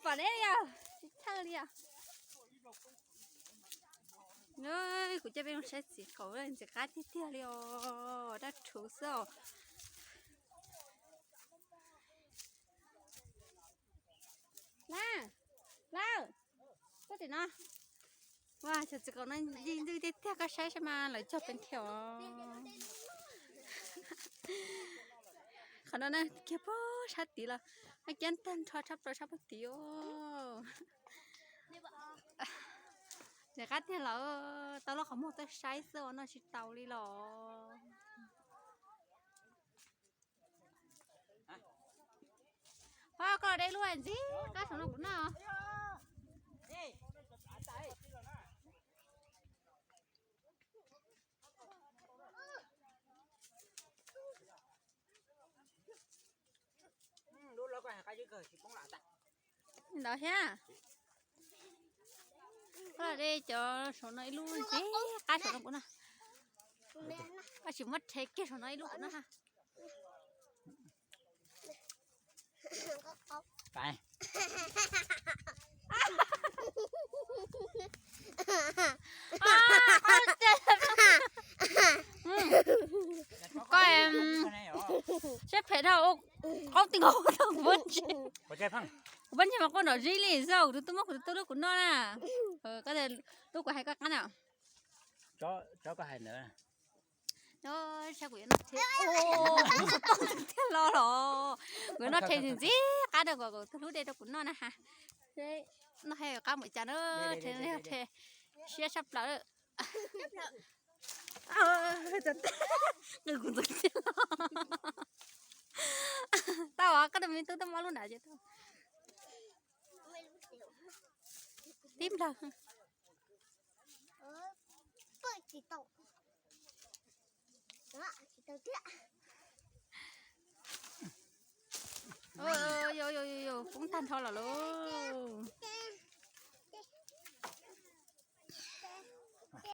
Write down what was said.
pom neb li os, tsis tshaj li os. Kuv coj peb mus saib txiv qaub, ntxim qab tiag tiag li os, dab rhuv xwb os. Laj, Laj, tuaj tim no. Ua, cov txiv qaub no yig ntxwg tiag tiag, koj saib saib mas lawv cog pes thiab os. Qhov no na kiag pog sab tid los, a, kiab tag nrho tshaj plaws sab pog tid os. Ntxim qab tiag los, tau lub qhov muag tuaj saib xwb ua noj tsis tau li los. Ho koj los de lub ntxim qab saum no kuv noj. Ntawd thiab. Koj los de cov saum no ib lub ntxim qab saum no kuv noj. Koj tsis muab rhe kiag saum no ib lub kuv noj ha. Koj siab phem dhau, qaub ti nkaus kuv pob ntseg, kuv pob ntseg mas quaj nrom zib li xwb, kuv tus tub muab kuv tus tub lub kuv noj na. Koj tus tub kuv hais koj qab na. Cov koj hais ntawd. Saib kuv yuav noj thiab, lub xov tooj twb thiaj los los. Kuv yuav noj rhe ntxim qab rau kom kuv tus hlub de rau kuv noj na ha. Noj he qab npaum cas na, rhe siab tshaj plaws. Qw kuv ntxeev tiag los. Tau os, koj tus me tub tuaj muab lub nram ces tau. Tib nplawg. Poob tag nrho los lauj.